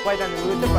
Дубайдан өтіп,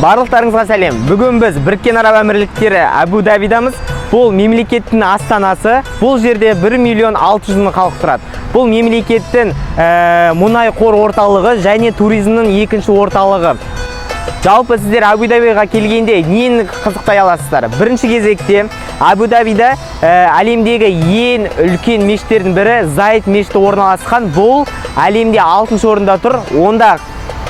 Барлықтарыңызға сәлем. Бүгін біз Біріккен Араб Әмірліктері Әбу-Дабидамыз. Бұл мемлекеттің астанасы. Бұл жерде 1 миллион 600 мың халық тұрады. Бұл мемлекеттің мұнай қор орталығы және туризмнің екінші орталығы. Жалпы сіздер Әбу-Дабиға келгенде нені қызықтай аласыздар? Бірінші кезекте Әбу-Дабида әлемдегі ең үлкен мешіттердің бірі Заид мешіті орналасқан. Бұл әлемде 6-шы орында тұр. Онда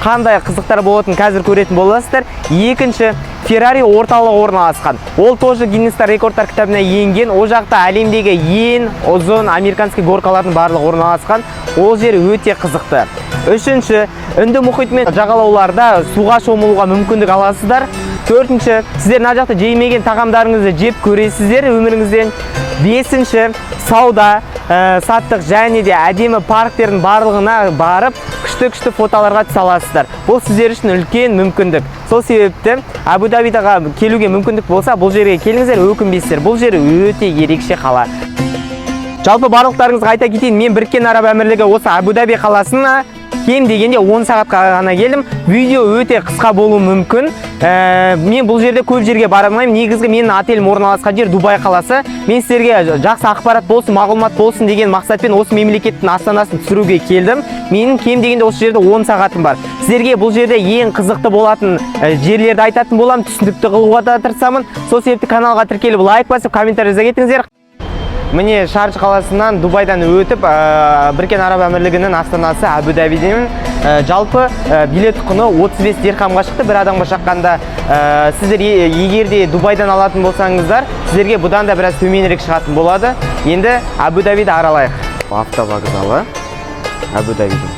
қандай қызықтар болатынын қазір көретін боласыздар. Екінші, Феррари орталығы орналасқан. Ол тоже Гиннестер рекордтар кітабына енген. Ол жақта әлемдегі ең ұзын американский горкалардың барлығы орналасқан. Ол жер өте қызықты. Үшінші, Үнді мұхиты мен жағалауларда суға шомылуға мүмкіндік аласыздар. Төртінші, сіздер мына жақта жемеген тағамдарыңызды жеп көресіздер өміріңізден. Бесінші, сауда, саттық және де әдемі парктердің барлығына барып, күшті-күшті фотоларға түсе аласыздар. Бұл сіздер үшін үлкен мүмкіндік. Сол себепті Әбу-Дабиға келуге мүмкіндік болса, бұл жерге келіңіздер, өкінбейсіздер. Бұл жер өте ерекше қала. Жалпы барлықтарыңызға айта кетейін, мен Біріккен Араб Әмірлігі осы Әбу-Даби қаласына кем дегенде 10 сағатқа ғана келдім. Видео өте қысқа болуы мүмкін. Мен бұл жерде көп жерге бара алмаймын. Негізгі менің отелім орналасқан жер Дубай қаласы. Мен сіздерге жақсы ақпарат болсын, мағлұмат болсын деген мақсатпен осы мемлекеттің астанасын түсіруге келдім. Менің кем дегенде осы жерде 10 сағатым бар. Сіздерге бұл жерде ең қызықты болатын жерлерді айтатын боламын, түсінікті қылуға да тырысамын. Сол себепті каналға тіркеліп, лайк басып, комментарий жаза кетіңіздер. Міне Шардж қаласынан Дубайдан өтіп, Біріккен Араб Әмірлігінің астанасы Әбу-Дабидемін. Жалпы билет құны 35 дирхамға шықты бір адамға шаққанда. Сіздер егер де Дубайдан алатын болсаңыздар, сіздерге бұдан да біраз төменірек шығатын болады. Енді Әбу-Дабиді аралайық. Автовокзалы Әбу-Дабидің.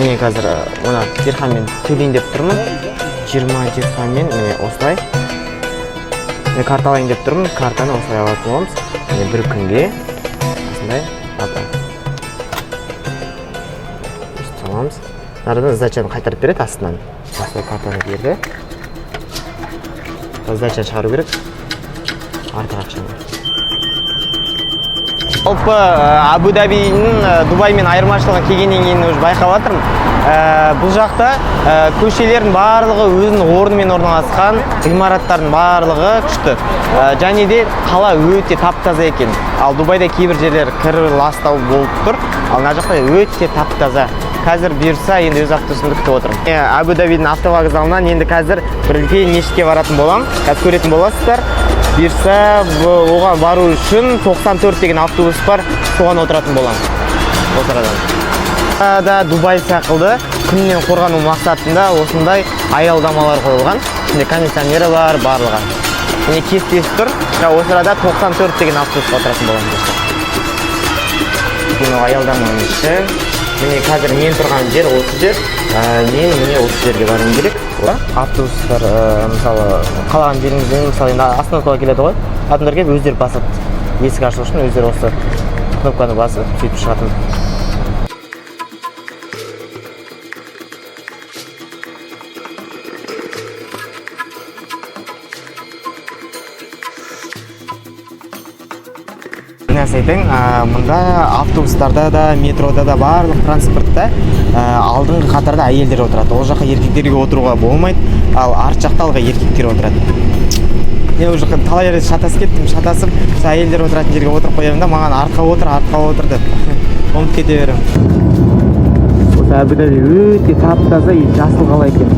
Міне қазір мына дирхаммен төлейін деп тұрмын. 20 дирхаммен міне осылай. Мен карта алайын деп тұрмын. Картаны осылай алатын боламыз. Міне бір күнге осындай ата. Өстіп саламыз. Нарадан сдачаны қайтарып береді астынан. Осылай картаны берді. Сдачаны шығару керек. Артық ақшаны. Жалпы Әбу-Дабидің Дубаймен айырмашылығы келгеннен кейін уже байқап жатырмын. Бұл жақта көшелердің барлығы өзінің орнымен орналасқан, ғимараттардың барлығы күшті. Және де қала өте тап-таза екен. Ал Дубайда кейбір жерлер кір ластау болып тұр. Ал мына жақта өте тап-таза. Қазір бұйырса енді өз автобусымды күтіп отырмын. Әбу-Дабидің автовокзалынан енді қазір бір үлкен мешітке баратын боламын. Қазір көретін боласыздар. Бұйырса оған бару үшін 94 деген автобус бар, соған отыратын боламын. Осы арадан. Да, Дубай сақылды күннен қорғану мақсатында осындай аялдамалар қойылған. Ішінде кондиционері бар, барлығы. Міне кестесі тұр. Осы арада 94 деген автобусқа отыратын боламын. Мынау аялдаманың іші. Міне қазір мен тұрған жер осы жер. Мен міне осы жерге баруым керек. Автобустар, мысалы, қалаған жеріңізден, мысалы, енді остановкаға келеді ғой. Адамдар келіп өздері басады. Есік ашу үшін өздері осы кнопканы басып, сөйтіп шығатын. Нәрсе айтайын, мында автобустарда да, метрода да, барлық транспортта, алдыңғы қатарда әйелдер отырады. Ол жаққа еркектерге отыруға болмайды, ал арт жақта алға еркектер отырады. Мен уже талай рет шатасып кеттім, шатасып, сол әйелдер отыратын жерге отырып қоямын да, маған артқа отыр, артқа отыр деп ұмытып кете беремін. Осы Әбу-Даби өте тап-таза и жасыл қала екен.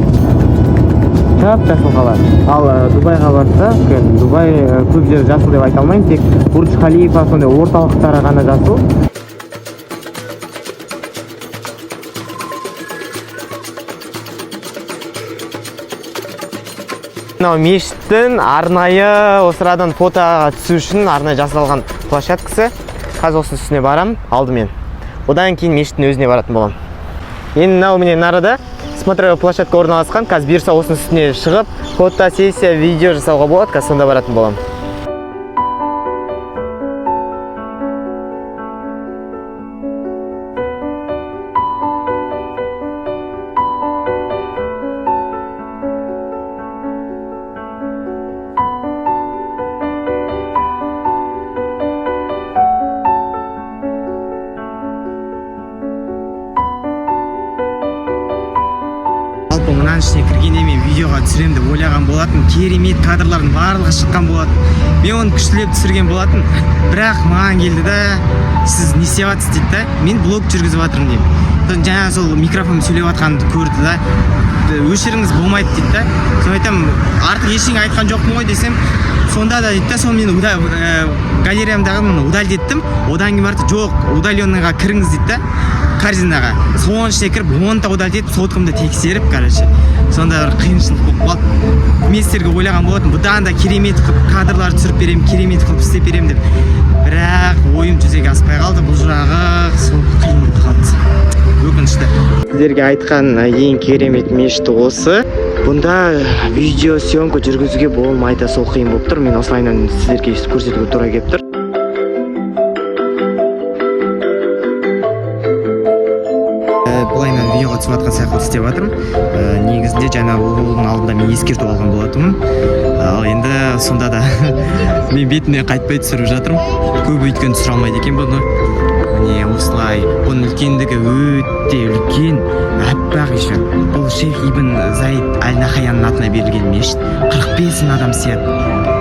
Тап жасыл қала. Ал Дубайға барсақ, енді Дубай көп жері жасыл деп айта алмаймын, тек Бурдж Халифа сондай орталықтары ғана жасыл. Мынау мешіттің арнайы осырадан фотоға түсу үшін арнайы жасалған площадкасы. Қазір осының үстіне барам алдымен. Одан кейін мешіттің өзіне баратын боламын. Енді мынау міне нарада смотровая площадка орналасқан. Қазір бұйырса осының үстіне шығып фотосессия, видео жасауға болады. Қазір сонда баратын боламын. Жалпы мынаның ішіне кіргенде мен видеоға түсіремін деп ойлаған болатын. Керемет кадрлардың барлығы шыққан болатын. Мен оны күштілеп түсірген болатын. Бірақ маған келді да, сіз не істеп жатсыз дейді да, мен блог жүргізіп жатырмын деймін. Сосын жаңа сол микрофонмен сөйлеп жатқанымды көрді да, өшіріңіз болмайды дейді да. Соны айтамын, артық ештеңе айтқан жоқпын ғой десем, сонда да дейді да, соны мен галереямдағы мұны удалить еттім. Одан кейін барып жоқ, удаленныйға кіріңіз дейді да, корзинаға. Соның ішіне кіріп, оны да удалить етіп, соткамды тексеріп, короче, сондай бір қиыншылық болып қалды. Мен сіздерге ойлаған болатынмын, бұдан да керемет қылып кадрлар түсіріп беремін, керемет қылып істеп беремін деп. Бірақ ойым жүзеге аспай қалды, бұл жағы сол қиын болып қалды. Өкінішті. Сіздерге айтқан ең керемет мешіт осы. Бұнда видеосъемка жүргізуге болмайды, сол қиын болып тұр. Мен осылайынан сіздерге көрсетуге тура келіп тұр. Былайынан видеоға түсіп жатқан сияқты істеп жатырмын. Негізінде жаңа оның алдында мен ескерту алған болатынмын. Ал енді сонда да мен бетімнен қайтпай түсіріп жатырмын. Көп өйткені түсіре алмайды екен бұны. Міне осылай. Бұның үлкендігі өте үлкен, аппақ еще. Бұл шейх Ибн Заид Әл Нахаянның атына берілген мешіт. 45 мың адам сияды.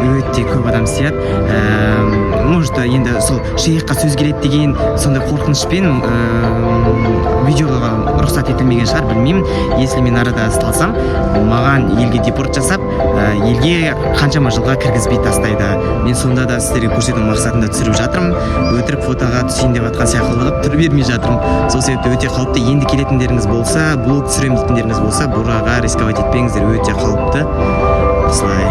Өте көп адам сияды. Может, енді сол шейхқа сөз келеді деген сондай қорқынышпен видеоға рұқсат етілмеген шығар, білмеймін. Если мен арада ұсталсам, маған елге депорт жасап, елге қаншама жылға кіргізбей тастайды. Мен сонда да сіздерге көрсету мақсатында түсіріп жатырмын. Өтірік фотоға түсейін деп жатқан сияқты қылып түр бермей жатырмын. Сол себепті өте қауіпті. Енді келетіндеріңіз болса, блог түсіремін дейтіндеріңіз болса, бұраға рисковать етпеңіздер, өте қауіпті. Осылай.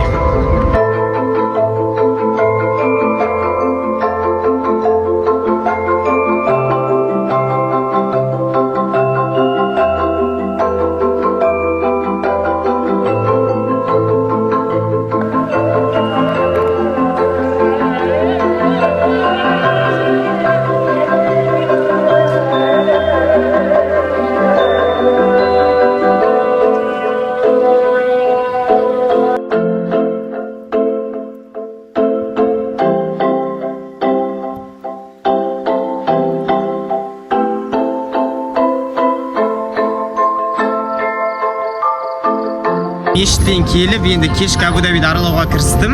Мешіттен келіп, енді кешкі Абу-Дабиді аралауға кірістім.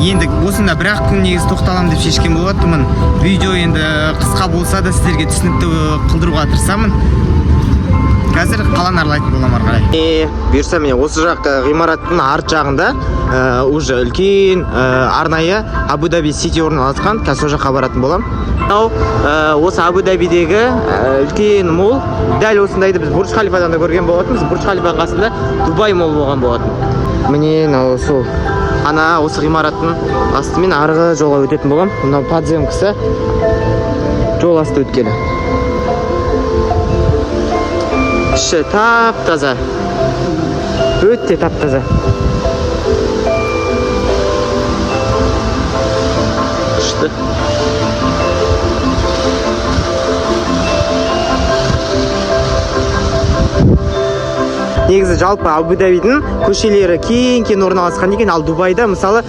Енді осында бір ақ күн негізі тоқталамын деп шешкен болатынмын. Видео енді қысқа болса да сіздерге түсінікті қылдыруға тырысамын. Қазір қаланы аралайтын боламын ары қарай. Бұйырса міне осы жақ ғимараттың арт жағында уже үлкен арнайы Абу-Даби Сити орналасқан. Қазір сол жаққа баратын боламын. Мынау осы Абу-Дабидегі үлкен мол. Дәл осындайды біз Бурдж Халифадан да көрген болатынбыз. Бурдж Халифаның қасында Дубай мол болған болатын. Міне мынау сол ана осы ғимараттың астымен арғы жолға өтетін боламын. Мынау подземкасы, жол асты өткелі. Іші тап-таза. Өте тап-таза. Күшті. Негізі жалпы Абу-Дабидің көшелері кең-кең орналасқан екен, ал Дубайда мысалы,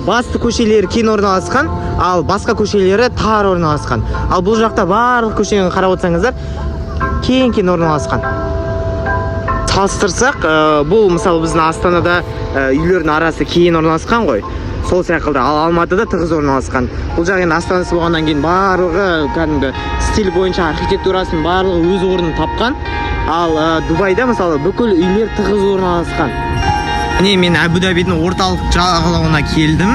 басты көшелері кең орналасқан, ал басқа көшелері тар орналасқан. Ал бұл жақта барлық көшені қарап отырсаңыздар, кең-кең орналасқан. Салыстырсақ, бұл мысалы біздің Астанада, үйлердің арасы кең орналасқан ғой. Сол секілді, ал Алматыда тығыз орналасқан. Бұл жақ енді астанасы болғаннан кейін барлығы кәдімгі стиль бойынша архитектурасының барлығы өз орнын тапқан. Ал Дубайда, мысалы, бүкіл үйлер тығыз орналасқан. Міне, мен Әбу Дабидің орталық жағалауына келдім.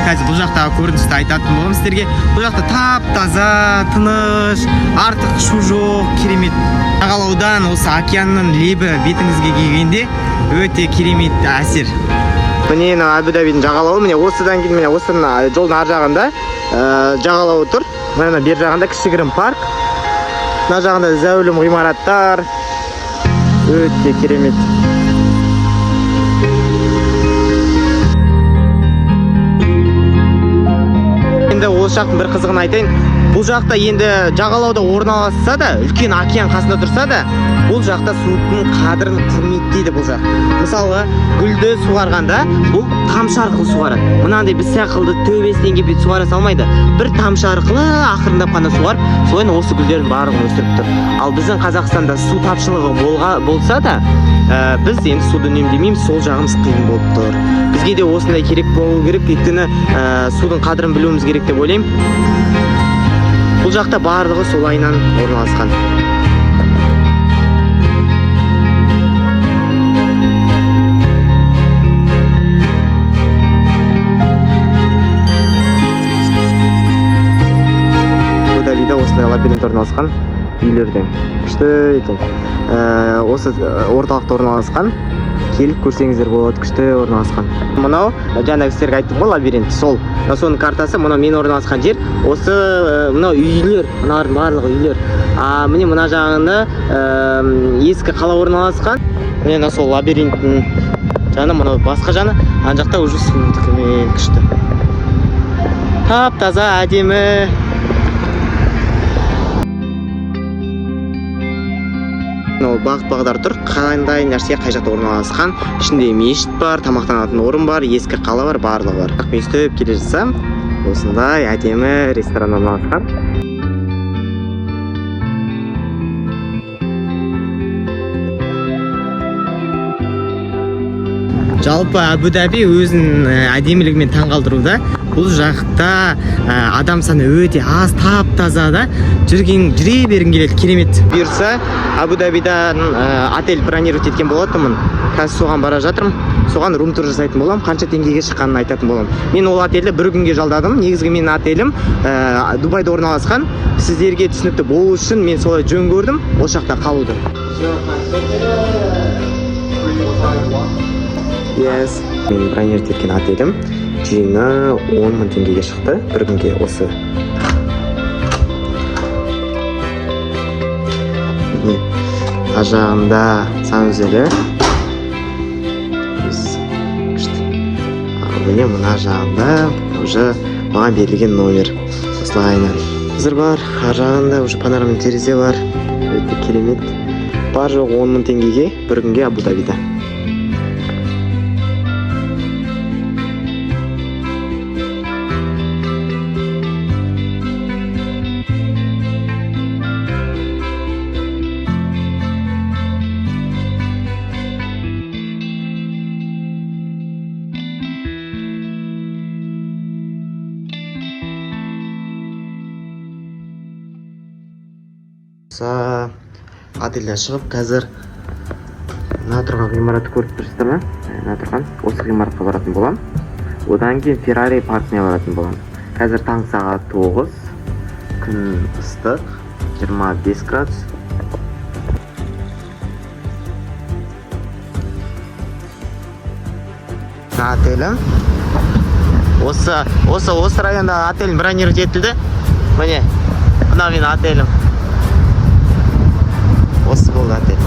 Қазір бұл жақтағы көріністі айтатын боламын сіздерге. Бұл жақта тап таза, тыныш, артық шу жоқ, керемет. Жағалаудан осы океанның лебі бетіңізге келгенде өте керемет әсер. Міне, мына Әбу Дабидің жағалауы. Міне, осыдан кейін, міне, осы мына жолдың ар жағында жағалауы тұр. Мына бер жағында кішігірім парк, мына жағында зәулім ғимараттар, өте керемет. Енді осы жақтың бір қызығын айтайын. Бұл жақта енді жағалауда орналасса да, үлкен океан қасында тұрса да, бұл жақта судың қадірін құрметтейді бұл жақ. Мысалға, гүлді суарғанда бұл тамшы арқылы суарады. Мынандай біз сияқты төбесінен келіп бүйтіп суара салмайды. Бір тамшы арқылы ақырындап қана суарып, солай осы гүлдердің барлығын өсіріп тұр. Ал біздің Қазақстанда су тапшылығы болса да, біз енді суды үнемдемейміз, сол жағымыз қиын болып тұр. Бізге де осындай керек болу керек, өйткені судың қадірін білуіміз керек деп ойлаймын. Бұл жақта барлығы солайынан орналасқан. Абу Дабида осындай лабиринт орналасқан үйлерден. Күшті екен. Осы орталықта орналасқан. Келіп көрсеңіздер болады, күшті орналасқан. Мынау жаңағы сіздерге айттым ғой, лабиринт, сол. Мынау соның картасы, мынау мен орналасқан жер. Осы мынау үйлер, мыналардың барлығы үйлер. А міне, мына жағында ескі қала орналасқан. Міне, мына сол лабиринттің жаны, мынау басқа жаны. Ана жақта уже суындікімен күшті. Тап таза, әдемі. Мынау бағыт бағдар тұр, қандай нәрсе қай жақта орналасқан. Ішінде мешіт бар, тамақтанатын орын бар, ескі қала бар, барлығы бар. Мен өйстіп келе жатсам, осындай әдемі ресторан орналасқан. Жалпы Әбу Даби өзінің әдемілігімен таңғалдыруда. Бұл жақта адам саны өте аз, тап таза да, жүре бергің келеді, керемет. Бұйырса, Әбу Дабидан отель бронировать еткен болатынмын. Қазір соған бара жатырмын, соған рум тур жасайтын боламын, қанша теңгеге шыққанын айтатын боламын. Мен ол отельді бір күнге жалдадым. Негізгі менің отелім Дубайда орналасқан. Сіздерге түсінікті болу үшін мен солай жөн көрдім ол жақта қалуды. Yes. Мен бронировать еткен отелім 10 мың теңгеге шықты бір күнге осы. Міне, ар жағында санузелі. Күшті. Ал міне, мына жағында уже маған берілген номер. Осылайынан. Қазір бар, ар жағында уже панорамный терезе бар. Өте керемет. Бар жоқ 10 мың теңгеге бір күнге Абу Дабида. Отельден шығып, қазір мына тұрған ғимаратты көріп тұрсыздар ма? Мына тұрған осы ғимаратқа баратын боламын. Одан кейін Феррари паркіне баратын боламын. Қазір таңғы сағат 9, күн ыстық, 25 градус. Мына отелім осы районда отель бронировать етілді. Міне, мына менің отелім. Осы болды отель.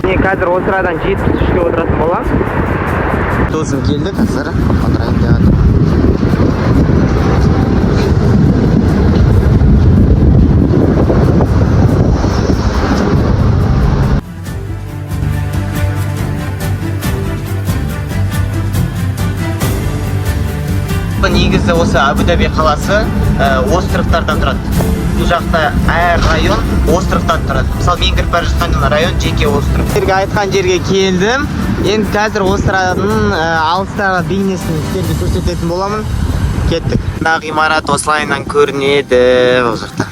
Міне, қазір осы арадан 73-ке отыратын боламын. Досым келді, қазір отырайын деп жатыр. Негізі осы Абу Даби қаласы островтардан тұрады. Бұл жақта әр район островтан тұрады. Мысалы, мен кіріп бара жатқан район жеке остров. Сіздерге айтқан жерге келдім. Енді қазір островтың алыстағы бейнесін сіздерге көрсететін боламын. Кеттік. Мына ғимарат осылайынан көрінеді бұл жақта.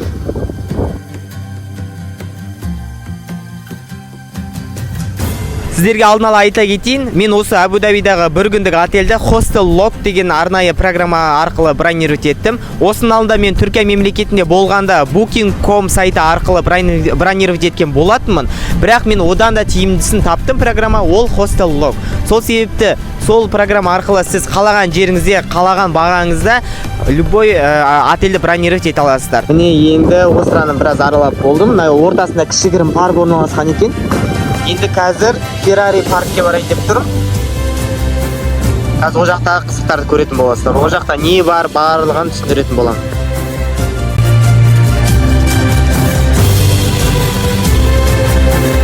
Сіздерге алдын ала айта кетейін, мен осы Абу-Дабидағы бір күндік отельді Hostelworld деген арнайы программа арқылы бронировать еттім. Осының алдында мен Түркия мемлекетінде болғанда Booking.com сайты арқылы бронировать еткен болатынмын. Бірақ мен одан да тиімдісін таптым программа, ол Hostelworld. Сол себепті сол программа арқылы сіз қалаған жеріңізде, қалаған бағаңызда любой отельді бронировать ете аласыздар. Міне, енді осыраны біраз аралап болдым. Мына ортасында кішігірім парк орналасқан екен. Енді қазір Феррари паркке барайын деп тұрмын. Қазір ол жақтағы қызықтарды көретін боласыздар. Ол жақта не бар, барлығын түсіндіретін боламын.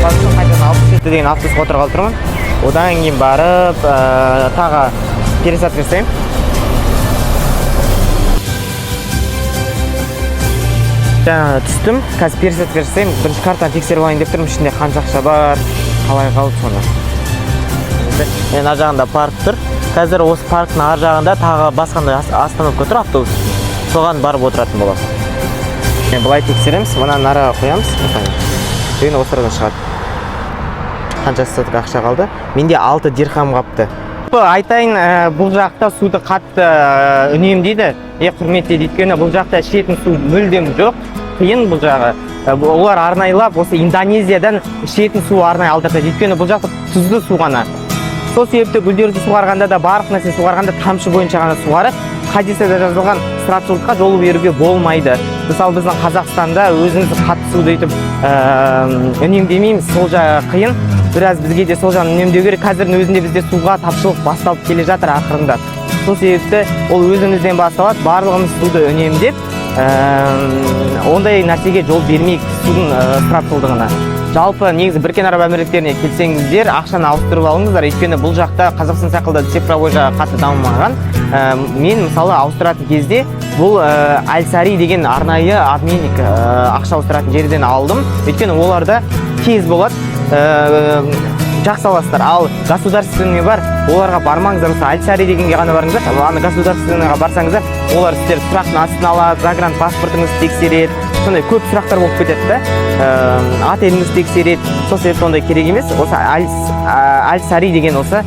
Қайтадан 67 деген автобусқа отырғалы тұрмын. Одан кейін барып тағы пересадка жасаймын. Жаңа түстім, қазір пересадка жасаймын. Бірінші картаны тексеріп алайын деп тұрмын, ішінде қанша ақша бар, қалай қалды соны. Енді мына жағында парк тұр. Қазір осы парктың ар жағында тағы басқандай остановка тұр автобус. Соған барып отыратын боламын. Мен былай тексереміз, мынаны араға қоямыз. Деген осы арадан шығады. Қанша остаток ақша қалды? Менде 6 дирхам қапты. Айтайын, бұл жақта суды қатты үнемдейді, құрметтейді. Өйткені бұл жақта ішетін су мүлдем жоқ, қиын бұл жағы. Олар арнайлап осы Индонезиядан ішетін су арнайы алдыртады, өйткені бұл жақта тұзды су ғана. Сол себепті гүлдерді суғарғанда да, барлық нәрсе суғарғанда тамшы бойынша ғана суғарады. Хадисте жазылған, ысырапшылдыққа жол беруге болмайды. Мысалы, біздің Қазақстанда өзіміз қатты суды өйтіп үнемдемейміз, сол жағы қиын біраз. Бізге де сол жағын үнемдеу керек. Қазірдің өзінде бізде суға тапшылық басталып келе жатыр ақырындап. Сол себепті ол өзімізден басталады. Барлығымыз суды үнемдеп, ондай нәрсеге жол бермейік, судың ысырапшылдығына. Жалпы, негізі, Біріккен Араб Әмірліктеріне келсеңіздер, ақшаны ауыстырып алыңыздар, өйткені бұл жақта Қазақстан секілді цифровой жағы қатты дамымаған. Мен, мысалы, ауыстыратын кезде бұл Әл Сари деген арнайы обменник, ақша ауыстыратын жерден алдым, өйткені оларда тез болады, жақсы аласыздар. Ал государственный бар, оларға бармаңыздар, осы Әл Сари дегенге ғана барыңыздар. Ана государственныйға барсаңыздар, олар сіздерді сұрақтың астына алады, загран паспортыңызды тексереді, сондай көп сұрақтар болып кетеді да, отеліңізді тексереді. Сол себепті ондай керек емес, осы Әл Сари деген осы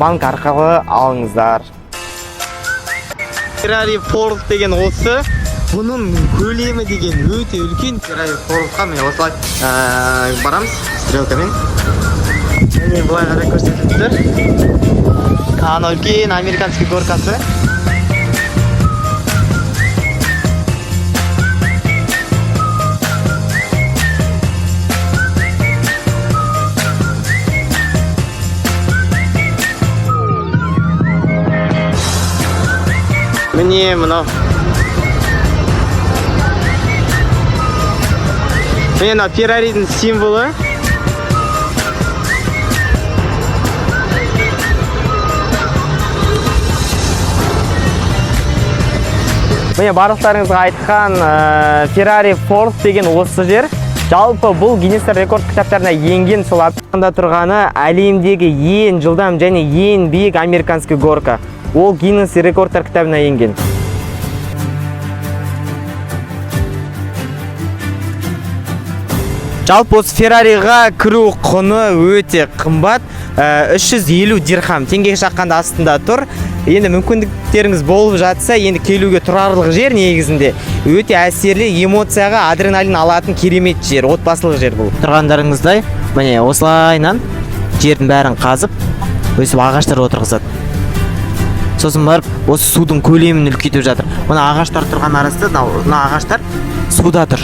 банк арқылы алыңыздар. Феррари Форд деген осы, бұның көлемі деген өте үлкен. Феррари Фордқа міне осылай барамыз стрелкамен. Міне, былай қарай көрсетіліп тұр, анау үлкен американский горкасы. Міне, мынау, міне, мынау Ферраридің символы. Міне, барлықтарыңызға айтқан Феррари Форд деген осы жер. Жалпы, бұл Гиннес рекорд кітаптарына енген. Сол анда тұрғаны әлемдегі ең жылдам және ең биік американский горка. Ол Гиннес рекордтар кітабына енген. Жалпы, осы Феррариға кіру құны өте қымбат. 350 дирхам, теңгеге шаққанда астында тұр. Енді мүмкіндіктеріңіз болып жатса, енді келуге тұрарлық жер. Негізінде өте әсерлі, эмоцияға адреналин алатын керемет жер, отбасылық жер бұл. Тұрғандарыңыздай, міне, осылайынан жердің бәрін қазып, өсіп ағаштар отырғызады. Сосын барып осы судың көлемін үлкейтіп жатыр. Мына ағаштар тұрған арасында, мына ағаштар суда тұр.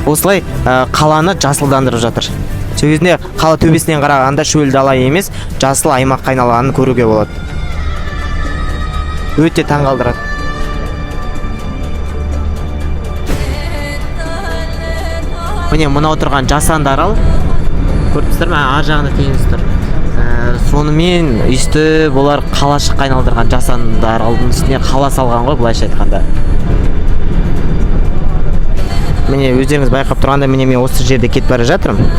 Осылай қаланы жасылдандырып жатыр. Сол кезінде қала төбесінен қарағанда шөл дала емес, жасыл аймаққа айналғанын көруге болады. Өте таңғалдырады. Міне, мынау тұрған жасанды арал, көріп тұрсыздар ма? Ар жағында теңіз тұр. Сонымен өйстіп олар қалашыққа айналдырған, жасанды аралдың үстіне қала салған ғой, былайша айтқанда. Міне, өздеріңіз байқап тұрғандай, міне, мен осы жерде кетіп бара жатырмын.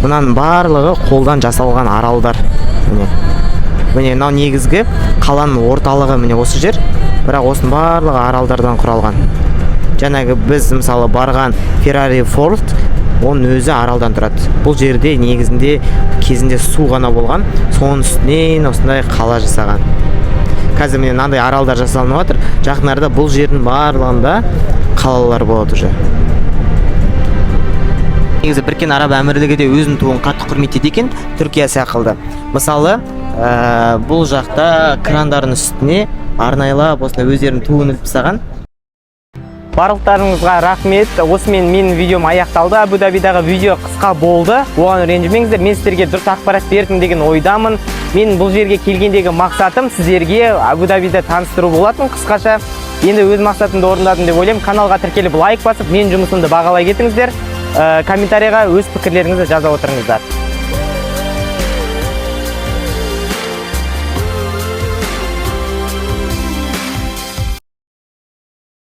Мынаның барлығы қолдан жасалған аралдар. Міне, міне, мынау негізгі қаланың орталығы, міне, осы жер. Бірақ осының барлығы аралдардан құралған. Жаңағы біз, мысалы, барған Феррари Форд. Оның өзі аралдан тұрады. Бұл жерде негізінде кезінде су ғана болған, соның үстінен осындай қала жасаған. Қазір міне мынандай аралдар жасалынып жатыр. Жақын арада бұл жердің барлығында қалалар болады уже. Негізі Біріккен Араб Әмірлігі де өзінің туын қатты құрметтейді екен, Түркия секілді. Мысалы, бұл жақта крандардың үстіне арнайлап осындай өздерінің туын іліп тастаған. Барлықтарыңызға рахмет. Осымен менің видеом аяқталды. Абу Дабидағы видео қысқа болды, оған ренжімеңіздер. Мен сіздерге дұрыс ақпарат бердім деген ойдамын. Мен бұл жерге келгендегі мақсатым сіздерге Абу Дабиді таныстыру болатын қысқаша. Енді өз мақсатымды орындадым деп ойлаймын. Каналға тіркеліп, лайк басып, менің жұмысымды бағалай кетіңіздер. Комментарийға өз пікірлеріңізді жаза отырыңыздар.